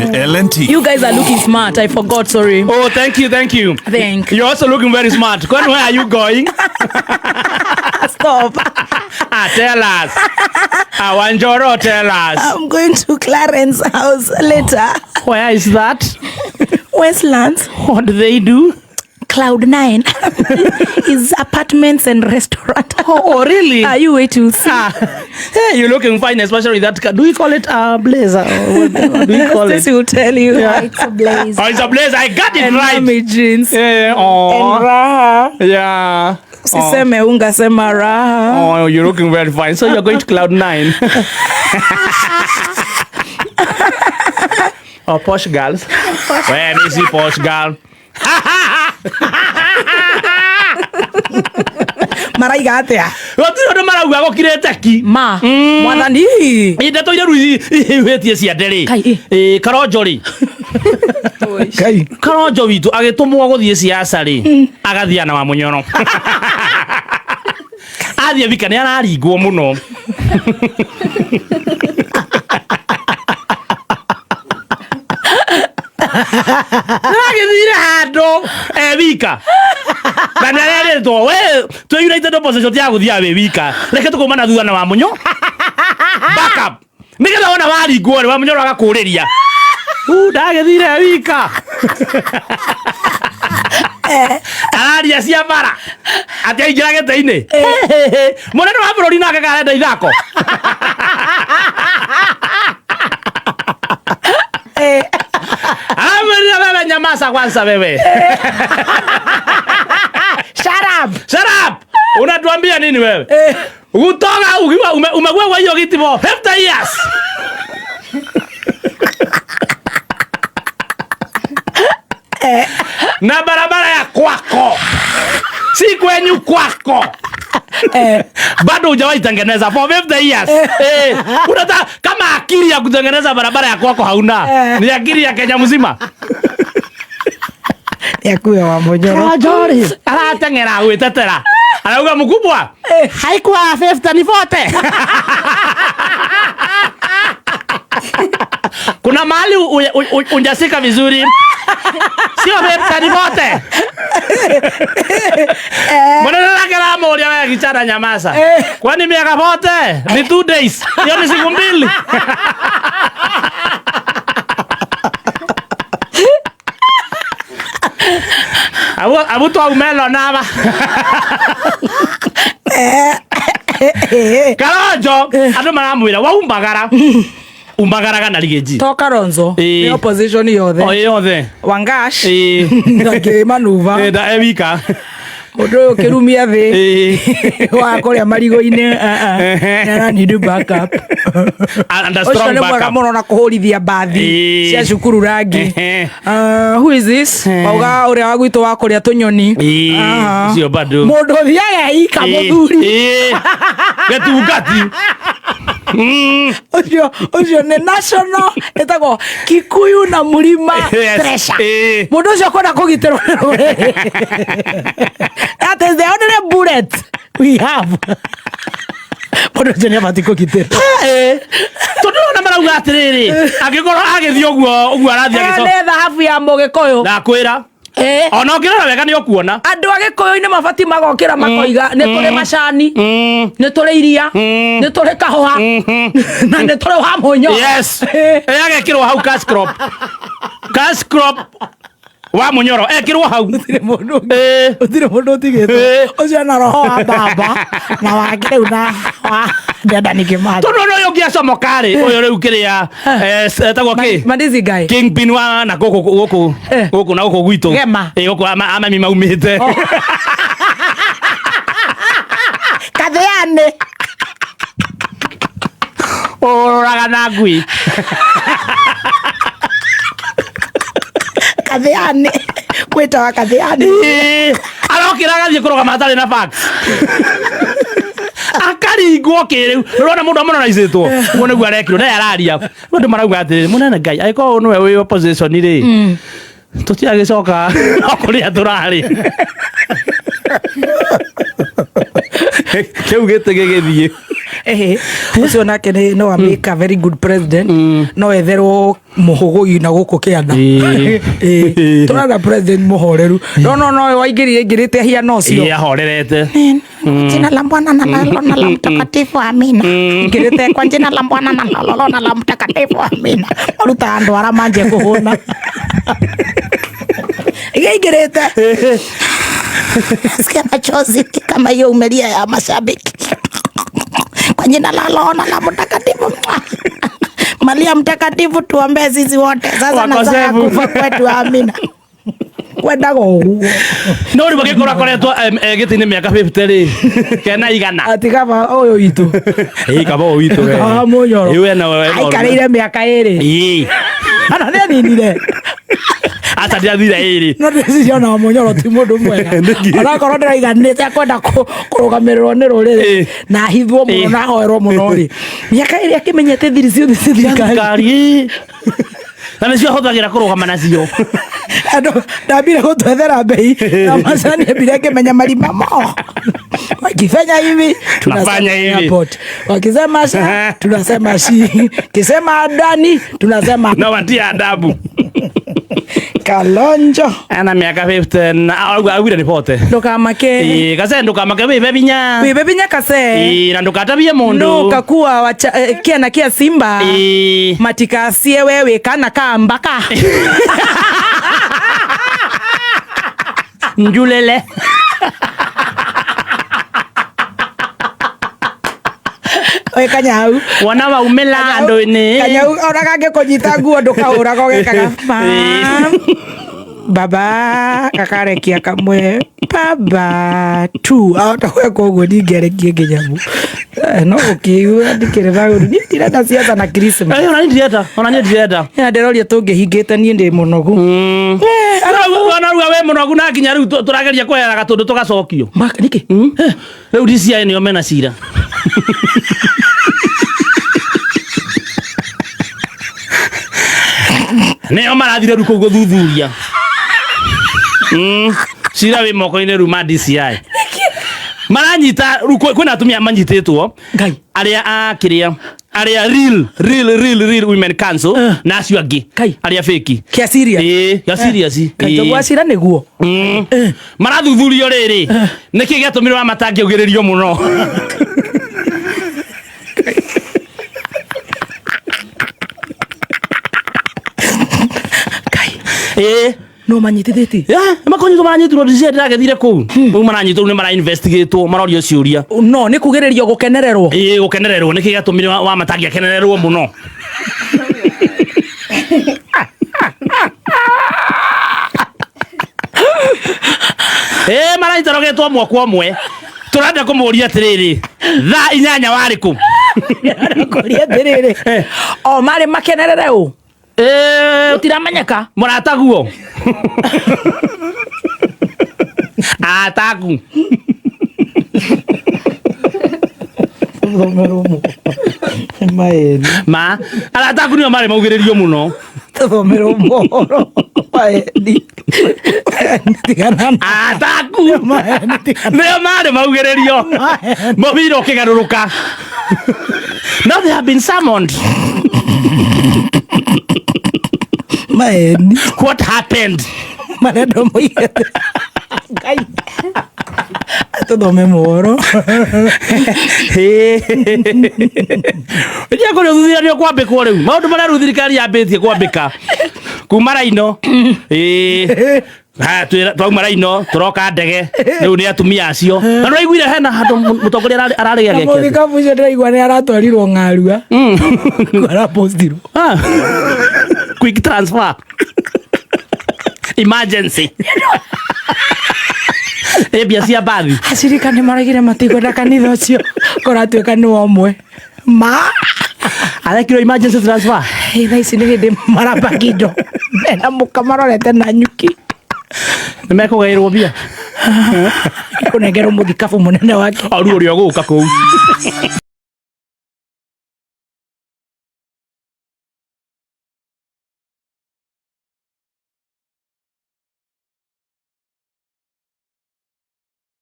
Nĩ L&T. You guys are looking smart. I forgot, sorry. Oh, thank you, thank you. Thank. You're also looking very smart. Kwani where are you going? Stop. Ah, tell us. Ah, Wanjoro, tell us. I'm going to Clarence house later. Where is that? Westlands. What do they do? Cloud 9 is apartments and restaurant. Oh, really? Are you wait to see? Ah, hey, you're looking fine, especially that. Do we call it a blazer? Or what do we call it? Stacy will tell you. Yeah. It's a blaze. Oh, it's a blazer. I got it And right. mommy jeans. Yeah. Oh. And raha. Yeah. Usiseme unga, sema raha. Oh, you're looking very fine. So you're going to cloud nine. Oh, posh girls. Where is the posh girl? Maraiga atia? Gũtirĩ ũndũ marauga gũkirĩte ki. Ma. Mwathani. Ndeto iria rĩu ihuĩtie ciande rĩ. Kai, ĩ. Ĩ, Karonjo rĩ. Kai. Karonjo witũ agĩtũmwo gũthiĩ siasa rĩ, agathiĩ na Wamunyoro. Athiĩ wika nĩ araringwo mũno. Agĩthire handũ e wika na nĩ arerĩtwo we twĩ United Opposition ti ya gũthiaga wĩ wika, reke tũkũma na thutha na Wamunyo backup nĩgetha wona waringwo rĩ, Wamunyoro agakũrĩria u ndagĩthire wika araria cia bara atĩ aingĩra gĩtĩ-inĩ mũnene wa bũrũri nake karenda ithako. Aramwĩrire wewe nyamaza kwanza wewe. Shut up. Shut up! Unatuambia nini wewe? Kutoka ukiwa umekuwa kwa hiyo kiti for 50 years. Na barabara ya kwako. Si kwenyu, kwako. Bado hujawahi tengeneza for 50 years. Unataka kama akili ya kutengeneza barabara ya kwako hauna. Ni akili ya Kenya mzima. Yakuya wa Mojoro. Kajori arateng'era gwĩtetera, arauga mkubwa haikuwa 50 ni 40. Kuna mahali unjasika vizuri, sio 50 ni 40. Mwanene lake ramuria we kichana nyamaza, kwani miaka 40 ni 2 days, hiyo ni siku mbili. Abu abu twaumelo naba Karonjo andu maramwira waumbagara umbagaraga na rigĩnji. To Karonzo. Ĩ. Nĩ opposition yothe. O yothe. Wangash. Ĩ. Ndangĩ manuva. Ĩ, nda ewika. Mũndũ ũyũ kĩrumia thĩ. Ĩ. Wa kũrĩa marigũ-inĩ. Nĩ need backup. And a Ũcio strong nĩ mwega backup. mũno na kũhũrithia mbathi Ĩ. cia cukuru rangi. Who is this? Wauga ũrĩa wa gwitũ wa kũrĩa tũnyoni. Ĩ, Aha. ũcio bado. Mũndũ ũthiaga ika mũthuri. Ĩ, gĩtungati. Ũcio nĩ national ĩtagwo Kikuyu na Mlima Yes. Treasure. Ĩ. Mũndũ ũcio kwenda kũgitĩrwo nĩ rũrĩrĩ. That is the only bullet we have. Mũndũ ũcio nĩ abatiĩ kũgitĩrwo. Tondũ ona marauga atĩrĩrĩ, angĩkorwo agĩthiĩ ũguo ũguo arathiĩ Ĩyo agĩcoka nĩ thahabu ya Mũgĩkũyũ. Ndakwĩra. Ĩ. Ona ũngĩrora wega nĩ ũkuona. Andũ a Gĩkũyũ-inĩ mabatiĩ magokĩra makoiga nĩ tũrĩ macani, nĩ tũrĩ iria, nĩ tũrĩ kahũa na nĩ tũrĩ wa mũnyo. Yes. Agekĩrwo hau cash crop, cash crop wa Munyoro ekĩrwo hau. Gũtirĩ mũndũ ũngĩ. Ĩ. Gũtirĩ mũndũ ũtigĩtwo. Ĩ. Ũcio na roho wa baba na wa rĩu na wa Dedan Kimathi. Tondũ ona ũyũ ũngĩ acomoka rĩ, ũyũ rĩu kĩrĩa etagwo kĩ? Mandizi guy. Kingpin wa na gũkũ gũkũ gũkũ na gũkũ gwitũ. Gema. Ĩ, gũkũ amami maumĩte. Kathiani. Ũrũraga na ngui. Kathiani. Kwĩtaga Kathiani. Ĩ, arokĩra agathiĩ kũrũgama atarĩ na facts, akaringwo kĩrĩu ũrona mũndũ amonoraicĩtwo ũguo nĩguo arekirwo naye araria. Rĩu andũ marauga atĩrĩrĩ, mũnene Ngai, angĩkorwo nĩwe wĩ opposition rĩ, tũtiagĩcoka no kũrĩa tũrarĩ kĩu gĩtĩ gĩgĩthiĩ. Ehe, ũcio nake nĩ no make a very good president, no etherwo mũhũgũi na gũkũ kĩanda. Ĩĩ. Ĩĩ. Tũrenda president mũhoreru, no no no waingĩrire aingĩrĩte hiana ũcio. Ĩĩ, ahorerete. Jina la Bwana na la Roho na la Mtakatifu, amina. Aingĩrĩte Kwa jina la Bwana na la Roho na la Mtakatifu, amina. Maruta andũ arĩa manjie kũhũna aingĩrĩte. Sikia machozi kama hiyo umelia ya mashabiki. Kwa jina la Roho na la Mtakatifu. Maria Mtakatifu, tuombee sisi wote. Sasa na saa ya Wakosefu. kufa kwetu, amina. Kwendaga ũguo. No rĩu angĩkorwo akoretwo gĩtĩ-inĩ mĩaka 50 rĩ, kena igana. Ati kaba ũyũ witũ. Ĩĩ, kaba ũyũ witũ we. Kaba Mũnyoro. Ĩĩ, we na we. Aikarĩire mĩaka 2. Ĩĩ. Ana nĩ aninire. Aca, ndiathire 2. No ndĩreciria ona Mũnyoro ti mũndũ mwega. Nĩkĩ? Onakorwo ndĩraiganĩte akwenda kũrũgamĩrĩrwo nĩ rũrĩrĩ Ĩĩ. na ahithwo mũno Ĩĩ. na ahoerwo mũno rĩ, mĩaka 2 akĩmenyete thiri ciothe cia thirikari. Thirikari, ĩĩ. Na nĩcio ahũthagĩra kũrũgama nacio. Andũ ndambire gũtwethera mbei na macani, ambire akĩmenya marima mo. Wakifanya hivi tunasema Tunafanya hivi. airport. Wakisema sha tunasema shi, kisema dani tunasema. No watia adabu. Kalonjo. Ana mĩaka 50 na augire nĩ 40. Ndũkamake. Ĩĩ, gase ndũkamake, wĩbe binya. Wibe binya kase. Ĩĩ, na ndũkatabie mũndũ. No kakuwa wacha, kia na kia simba. Ĩĩ. Matikasie wewe kana kambaka. Njulele. We kanyau. Wona waumĩra andũ-inĩ. Kanyau ona kangĩkũnyita nguo ndũkahũraga, ũgekaga "Mam, baba", gakarekia kamwe baba tu ahota gwĩka ũguo, ningĩarekie nginyamu. No gũkĩigua ndikĩrĩ na ũru, niĩ ndirenda ciaca na Christmas. Ĩĩ, ona niĩ ndirenda, ona niĩ ndirenda. Na ndĩroria tũngĩhingĩte, niĩ ndĩ mũnogu. Ona ruga we mũnogu na nginya rĩu tũrageria kweherera gatũndũ tũgacokio. Maka nĩkĩ? Rĩu DCI nĩo mena cira. Nĩo marathire rĩu kũu gũthuthuria. Cira wĩ moko-inĩ rĩu ma DCI. Maranyita rĩu kwĩna atumia manyitĩtwo Ngai. arĩa a kĩrĩa, arĩa real real real real women council na acio angĩ Kai. arĩa fake. Kĩa serious? Ĩĩ, ya serious. Kaĩ gwacira nĩguo? Marathuthurio rĩrĩ, nĩkĩ gĩatũmire wa matangĩaugĩrĩrio mũno. Ngai. Ĩĩ. No manyitithĩtie? Ya, makonyitwo, maranyitirwo DCI ndĩragethire kũu. Rĩu maranyitwo, rĩu nĩ mara investigatwo, marorio ciũria. No nĩ kugĩrĩrio gũkenererwo. Ĩĩ, gũkenererwo, nĩkĩ gĩatũmire wa matangĩakenererwo mũno. Ĩĩ, maranyitarogĩtwo ũmwe kwa ũmwe. Tũrenda kũmũria atĩrĩrĩ, thaa 8 warĩ kũ? Kũria atĩrĩrĩ, o marĩ makenerere ũ? Ĩĩ. Gũtiramenyeka. Mũrataguo ataku. Tũthomerwo maeni. Ma arataku nĩo marĩ maugĩrĩrio mũno. Tũthomerwo mohoro maeni, tigana na Ataku maeni, tigana. Nĩo marĩ maugĩrĩrio mũbira ũkĩgarũrũka. Now they have been summoned. Maeni. What happened? Marenda moigete Ngai tũthome mohoro. Ria kũrĩ ũthuthuria nĩ ũkwambĩkwo rĩu maũndũ marĩa rĩu thirikari yambĩtie kwambĩka kuma raino. Ĩĩ. Haya, twauma raino tũroka ndege rĩu nĩ atumia acio na nĩraiguire hena handũ mũtongoria ararĩ ageke atĩa? Mũthikabu ũcio ndĩraigua nĩ aratwarirwo ng'arua, arapostirwo. Ah. Quick transfer emergency. Ĩ mbia cia mbathi. Acirika nĩ maraigire matikwenda kanitha ũcio kũratuĩka nĩ wa ũmwe ma. Arekirwo emergency transfer. Ĩ, thaa ici nĩ hĩndĩ marabanga indo mena mũka marorete na nyuki. Nĩ mekũgaĩrwo mbia. Kũnengerwo mũthikabu mũnene wake. Aru ũrĩa ũgũka kũu.